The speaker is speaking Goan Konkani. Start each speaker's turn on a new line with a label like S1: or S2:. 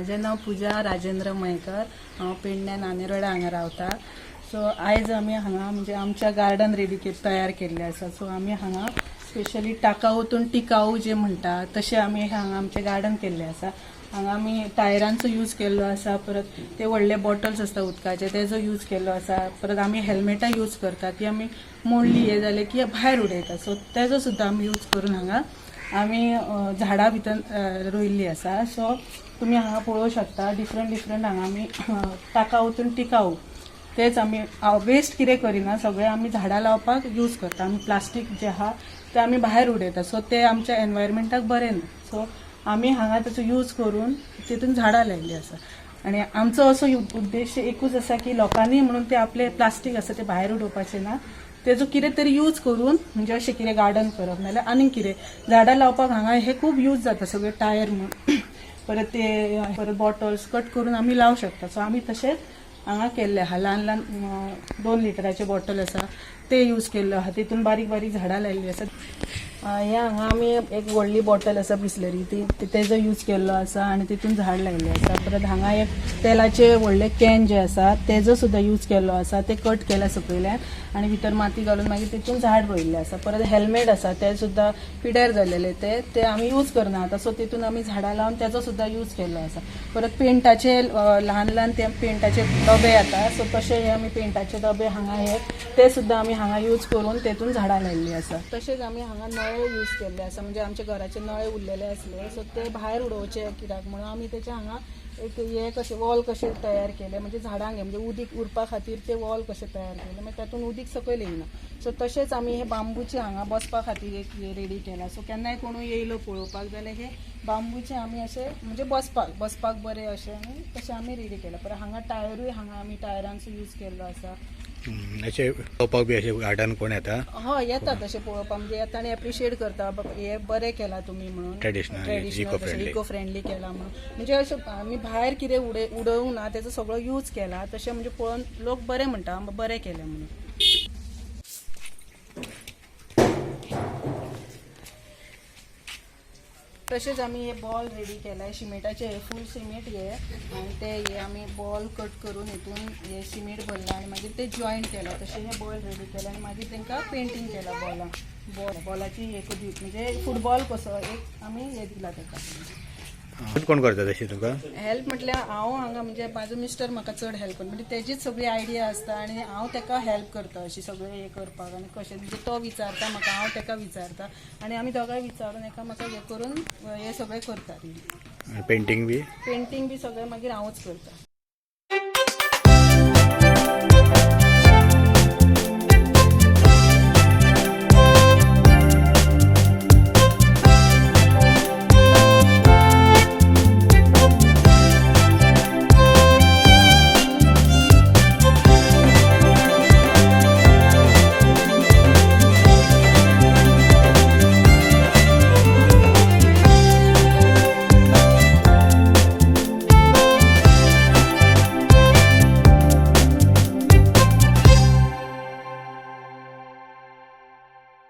S1: म्हाजें नांव पुजा राजेंद्र मयेकर. हांव पेडण्या नानेरोडा हांगा रावता. सो आयज आमी हांगा म्हणजे आमच्या गार्डन रेडी तयार केल्लें आसा. सो आमी हांगा स्पेशली टाकाऊतून टिकाऊ जे म्हणटा तशें आमी हांगा आमचें गार्डन केल्लें आसा. हांगा आमी टायरांचो यूज केल्लो आसा, परत ते व्हडले बॉटल्स आसता उदकाचे तेजो यूज केल्लो आसा, परत आमी हेल्मेटां यूज करता ती आमी मोडली हे जालें की भायर उडयता, सो तेजो सुद्दां आमी यूज करून हांगा आमी झाडां भितर रोयल्ली आसा. सो तुमी हांगा पळोवंक शकता डिफरंट डिफरंट हांगा आमी टाकाऊतून टिकाऊ तेच आमी वेस्ट कितें करिना, सगळें आमी झाडां लावपाक यूज करता. आमी प्लास्टीक जें आहा तें आमी भायर उडयता, सो तें आमच्या एनवायरमेंटाक बरें न्हू. सो आमी हांगा ताचो यूज करून तितून झाडां लायिल्लीं आसा. आनी आमचो असो उद्देश एकूच आसा की लोकांनी म्हणून ते आपले प्लास्टीक आसा ते भायर उडोवपाचें ना, तेजो कितें तरी यूज करून म्हणजे अशें कितें गार्डन करप नाजाल्यार आनीक कितें झाडां लावपाक हांगा हे खूब यूज जाता सगळे टायर म्हूण, परत ते परत बॉटल्स कट करून आमी लावंक शकता. सो आमी तशेंच हांगा केल्ले आहा. ल्हान ल्हान 2 लिटराचे बॉटल आसा ते यूज केल्ले आहा, तितून बारीक बारीक झाडां लायिल्लीं आसा. हे हांगा आमी एक व्हडली बॉटल आसा बिसलरी ती तेजो यूज केल्लो आसा आनी तितून झाड लायिल्लें आसा. परत हांगा एक तेलाचे व्हडले can जे आसा तेजो सुद्दां यूज केल्लो आसा, ते कट केला सकयल्यान आनी भितर माती घालून मागीर तितून झाड रोयिल्लें आसा. परत हेल्मेट आसा ते सुद्दां पिड्यार जाल्लेले ते ते आमी यूज करना आतां, सो तितून आमी झाडां लावन तेजो सुद्दां यूज केल्लो आसा. परत पेंटाचे ल्हान ल्हान ते पेंटाचे डबे येता, सो तशे हे आमी पेंटाचे डबे हांगा हे ते सुद्दां आमी हांगा यूज करून तेतून झाडां लायिल्लीं आसा. तशेंच आमी हांगा नळे यूज केल्ले आसा, म्हणजे आमच्या घराचे नळे उरलेले आसले सो ते भायर उडोवचे कित्याक म्हणून आमी तेचे हांगा एक हे कशें वॉल कशें तयार केले, म्हणजे झाडांक म्हणजे उदीक उरपा खातीर ते वॉल कशें तयार केले, मागीर तातूंत उदीक सकयल येयना. सो तशेंच आमी हे बांबूचे हांगा बसपा खातीर एक हे रेडी केला. सो केन्नाय कोणूय येयलो पळोवपाक जाल्यार हे बांबूचे आमी अशे म्हणजे बसपाक बसपाक बरें अशें आमी तशें आमी रेडी केला. परत हांगा टायरूय हांगा आमी टायरांचो यूज केल्लो आसा.
S2: अशें पळोवपाक बी अशें गार्डन कोण येता?
S1: हय येता तशें पळोवपाक, म्हणजे येता आनी एप्रिशिएट करता हे बरें केलां तुमी म्हणून,
S2: ट्रेडिशनल
S1: इको फ्रेंडली केलां म्हणून. म्हणजे अशें आमी भायर कितें उडोवंक ना, तेजो सगळो यूज केला तशें म्हणजे पळोवन लोक बरें म्हणटा बरें केलें म्हणून. तशेंच आमी हे बॉल रेडी केलाय शिमेटाचे, हे फूल सिमेंट हे आनी ते हे आमी बॉल कट करून हितून हे सिमेंट भरला आनी मागीर ते जॉयंट केला. तशें हे बॉल रेडी केले आनी मागीर तांकां पेंटींग केला बॉलाक, बॉलाची एक म्हणजे फुटबॉल कसो एक आमी हे दिला ताका.
S2: कोण करता तशें तुका
S1: हेल्प म्हटल्यार हांव हांगा म्हणजे म्हाजो मिस्टर म्हाका चड हेल्प करता, म्हणजे तेजीच सगळी आयडिया आसता आनी हांव ताका हेल्प करता अशी सगळें हें करपाक आनी कशें म्हणजे तो विचारता म्हाका, हांव ताका विचारता आनी आमी दोगांय विचारून एकामेकाक हें करून हें सगळें करता.
S2: पेंटींग बी?
S1: पेंटींग बी सगळें मागीर हांवूच करता.